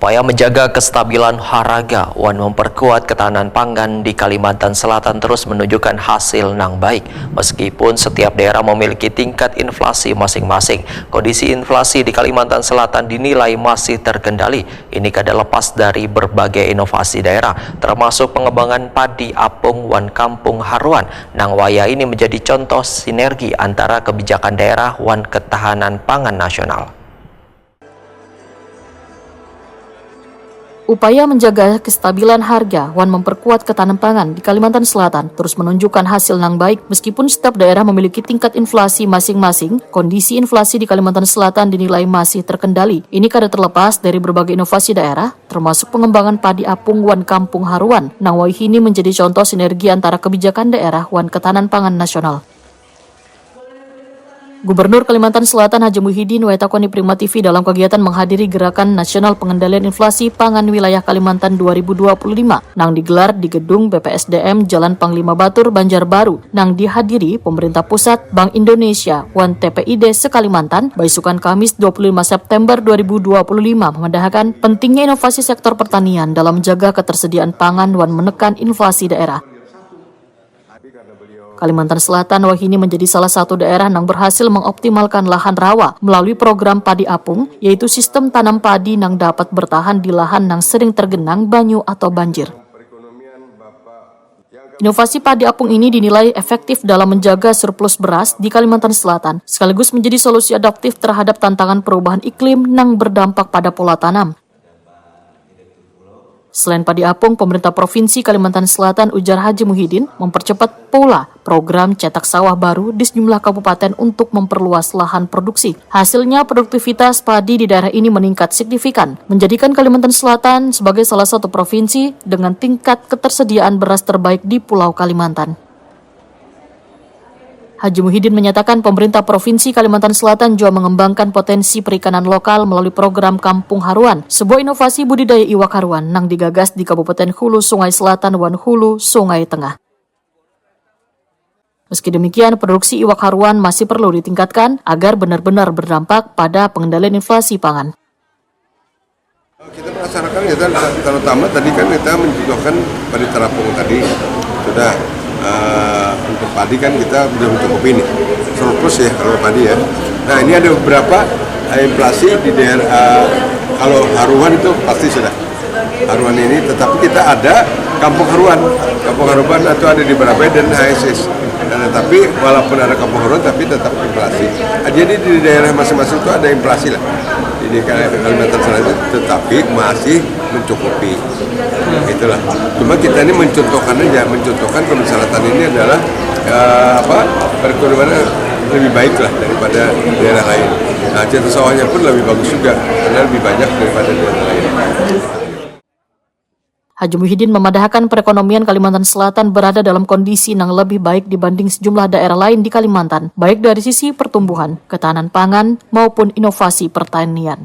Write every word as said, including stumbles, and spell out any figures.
Upaya menjaga kestabilan harga wan memperkuat ketahanan pangan di Kalimantan Selatan terus menunjukkan hasil nang baik. Meskipun setiap daerah memiliki tingkat inflasi masing-masing, kondisi inflasi di Kalimantan Selatan dinilai masih terkendali. Ini kada lepas dari berbagai inovasi daerah, termasuk pengembangan padi apung wan kampung haruan, nang wayah ini menjadi contoh sinergi antara kebijakan daerah wan ketahanan pangan nasional. Upaya menjaga kestabilan harga wan memperkuat ketahanan pangan di Kalimantan Selatan terus menunjukkan hasil nang baik. Meskipun setiap daerah memiliki tingkat inflasi masing-masing, kondisi inflasi di Kalimantan Selatan dinilai masih terkendali. Ini kada terlepas dari berbagai inovasi daerah, termasuk pengembangan padi apung wan kampung haruan, nang wayah ini menjadi contoh sinergi antara kebijakan daerah wan ketahanan pangan nasional. Gubernur Kalimantan Selatan Haji Muhyiddin wayah takuni Prima T V dalam kegiatan menghadiri Gerakan Nasional Pengendalian Inflasi Pangan Wilayah Kalimantan dua ribu dua puluh lima nang digelar di gedung B P S D M Jalan Panglima Batur, Banjarbaru, nang dihadiri pemerintah pusat, Bank Indonesia, wan T P I D se-Kalimantan, baisukan Kamis dua puluh lima September dua ribu dua puluh lima, memadahakan pentingnya inovasi sektor pertanian dalam menjaga ketersediaan pangan wan menekan inflasi daerah. Kalimantan Selatan wahini menjadi salah satu daerah nang berhasil mengoptimalkan lahan rawa melalui program padi apung, yaitu sistem tanam padi nang dapat bertahan di lahan nang sering tergenang banyu atau banjir. Inovasi padi apung ini dinilai efektif dalam menjaga surplus beras di Kalimantan Selatan, sekaligus menjadi solusi adaptif terhadap tantangan perubahan iklim nang berdampak pada pola tanam. Selain padi apung, pemerintah Provinsi Kalimantan Selatan, ujar Haji Muhyiddin, mempercepat pula program cetak sawah baru di sejumlah kabupaten untuk memperluas lahan produksi. Hasilnya, produktivitas padi di daerah ini meningkat signifikan, menjadikan Kalimantan Selatan sebagai salah satu provinsi dengan tingkat ketersediaan beras terbaik di Pulau Kalimantan. Haji Muhyiddin menyatakan pemerintah Provinsi Kalimantan Selatan juga mengembangkan potensi perikanan lokal melalui program Kampung Haruan, sebuah inovasi budidaya iwak haruan nang digagas di Kabupaten Hulu Sungai Selatan wan Hulu Sungai Tengah. Meski demikian, produksi iwak haruan masih perlu ditingkatkan agar benar-benar berdampak pada pengendalian inflasi pangan. Kita melaksanakan, kita terutama tadi kan kita mencontohkan padi terapung tadi sudah, eh, untuk padi kan kita sudah mencukupi nih, surplus ya kalau padi ya. Nah, ini ada beberapa, eh, inflasi di daerah, eh, kalau haruan itu pasti sudah haruan ini, tetapi kita ada kampung haruan, kampung haruan itu ada di Barabai dan H S S. Nah, tetapi walaupun ada kampung haruan, tapi tetap inflasi. Ah, jadi di daerah masing-masing itu ada inflasi lah. Di Kalimantan Selatan itu tetapi masih mencukupi. Itulah. Cuma kita ini mencontohkan aja, mencontohkan Kalimantan Selatan ini adalah, eh, apa, perekonomiannya lebih baik lah daripada daerah lain. Nah, hasil sawahnya pun lebih bagus juga karena lebih banyak daripada daerah lain. Haji Muhyiddin memadahakan perekonomian Kalimantan Selatan berada dalam kondisi nang lebih baik dibanding sejumlah daerah lain di Kalimantan, baik dari sisi pertumbuhan, ketahanan pangan, maupun inovasi pertanian.